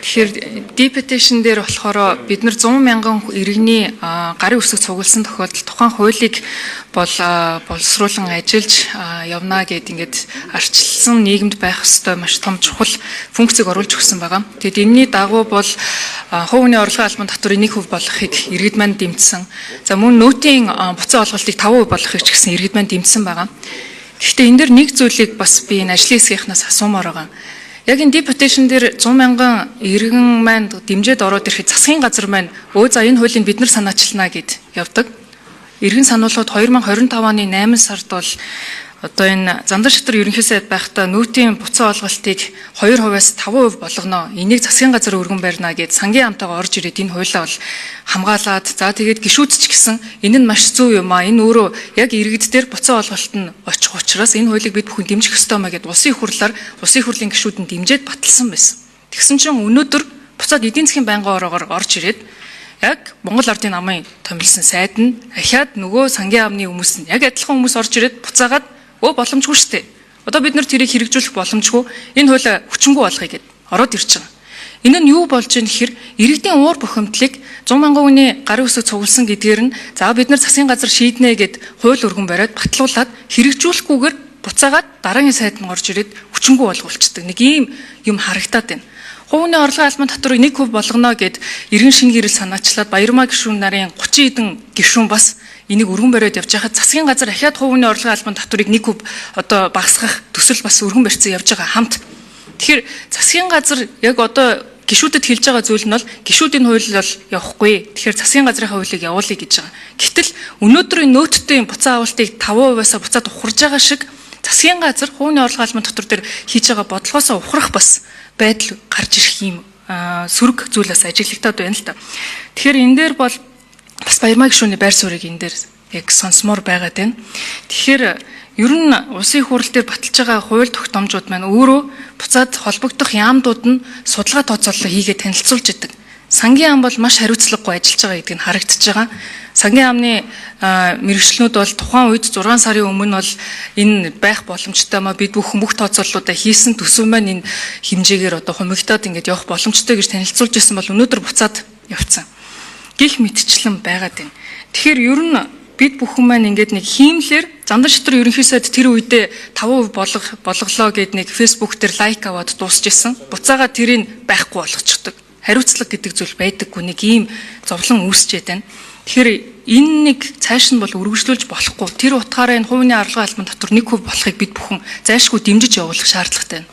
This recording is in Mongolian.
Тэгэхээр deputation дээр болохоор бид нар 100 мянган иргэний гарын үсэг цугласан тохиолдолд тухайн хуулийг бол боловсруулан ажиллаж явна гэд ингээд арчилсан нийгэмд байх ёстой маш том чухал функцийг оруулж өгсөн байгаа. Тэгэд энэний дагуу бол хувь хүний орлогын албан татварыг 1% болгохыг иргэд маань дэмжсэн. За мөн нөөтийн буцаан олголтыг 5% болгохыг ч гэсэн иргэд маань дэмжсэн байгаа. Гэхдээ энэ дэр нэг зүйлийг бас би энэ ажлын хэсгийнхнаас асуумаар байгаа. Яг энэ deputation дээр 100 мянган иргэн маань дэмжиж ороод ирэхэд засгийн газар маань өө за энэ хуулийг бид нар санаачлана гэд явдаг. Иргэн сануулгад 2025 оны 8 сард бол одоо энэ Зандан шатар ерөнхий сайд байхдаа нөөтийн буцаан олголтыг 2%-аас 5% болгоно. Энийг засгийн газар өргөн барьна гэд сангийн амтайгаа орж ирээд энэ хуулиа бол хамгаалаад за тэгээд гишүүд ч гэсэн энэ нь маш зөв юм а. Энэ өөрөө яг иргэд дээр буцаан олголт нь очих учраас энэ хуулийг бид бүхэн дэмжих ёстой маа гэд улсын их хурлаар улсын их хурлын гишүүд нь дэмжиж баталсан байсан. Тэгсэн чинь өнөөдөр буцаад эдийн засгийн байнгын ороогоор орж ирээд яг Монгол Ардын намын томилсон сайд нь ахиад нөгөө сангийн амны хүмүүс нь яг адилхан хүмүүс орж ирээд буцаагаад өө боломжгүй шүү дээ. Одоо бид нар тэрийг хэрэгжүүлэх боломжгүй. Энэ хуулиа хүчингү болгоё гэд ороод ирж байгаа. Энэ нь юу болж байгаа гэхээр иргэдийн уур бухимдлыг 100 мянган хүний гарын үсэг цугласан гэдгээр нь за бид нар засгийн газар шийднэ гэд хууль өргөн бариад батлуулаад хэрэгжүүлэхгүйгээр буцаагаад дараагийн сайд нь орж ирээд хүчингү болгуулцдаг. Нэг ийм юм харагдаад байна. Хувийн орлогын албан татварыг 1% болгоно гэд иргэн шинэ гэрэл санаачлаад Баярмаа гишүүн нарын 30 хэдэн гишүүн бас энийг өргөн бариад явж байхад засгийн газар ахиад хувийн орлогын албан татварыг 1% одоо багасгах төсөл бас өргөн барьсан явж байгаа хамт. Тэгэхээр засгийн газар яг одоо гишүүдэд хэлж байгаа зүйл нь бол гишүүдийн хууль бол явахгүй. Тэгэхээр засгийн газрын хуулийг явуулъя гэж байгаа. Гэтэл өнөөдрийн нөөттэй буцаан авалтыг 5%-аас буцаад ухарж байгаа шиг засгийн газар хувийн орлогын албан татвар дээр хийж байгаа бодлогоосоо ухрах бас байдал гарч ирэх юм сөрөг зүйл бас ажиглагдаад байна л та. Тэгэхээр энэ дээр бол бас Баярмаа гишүүний байр суурийг энэ дээр яг сонсомоор байгаад байна. Тэгэхээр ер нь улсын их хурл дээр баталж байгаа хууль тогтоомжууд маань өөрөө буцаад холбогдох яамдууд нь судалгаа тооцоолол хийгээд танилцуулж идэг. Сангийн яам бол маш хариуцлагагүй ажиллаж байгаа гэдг нь харагдаж байгаа. Сангийн яамны мэргэжлүүд бол тухайн үед 6 сарын өмнө бол энэ байх боломжтой маа бид бүхэн бүх тооцооллуудаа хийсэн төсөв маань энэ хэмжээгээр одоо хумигдаад ингээд явах боломжтой гэж танилцуулж ирсэн бол өнөөдөр буцаад явцсан. Гэх мэтчлэн байгаад байна. Тэгэхээр ер нь бид бүхэн маань ингээд нэг хиймлэр Зандан шатар ерөнхий сайд тэр үедээ 5% болголоо гэд нэг Facebook дээр лайк аваад дуусч исэн. Буцаага тэрийг байхгүй болгочихдог. Хариуцлага гэдэг зүйл байдаггүй нэг ийм зовлон үүсчээд байна. Тэгэхээр энэ нэг цааш нь бол үргэлжлүүлж болохгүй. Тэр утгаараа энэ хувийн орлогын албан татвар 1% болохыг бид бүхэн зайлшгүй дэмжиж явуулах шаардлагатай байна.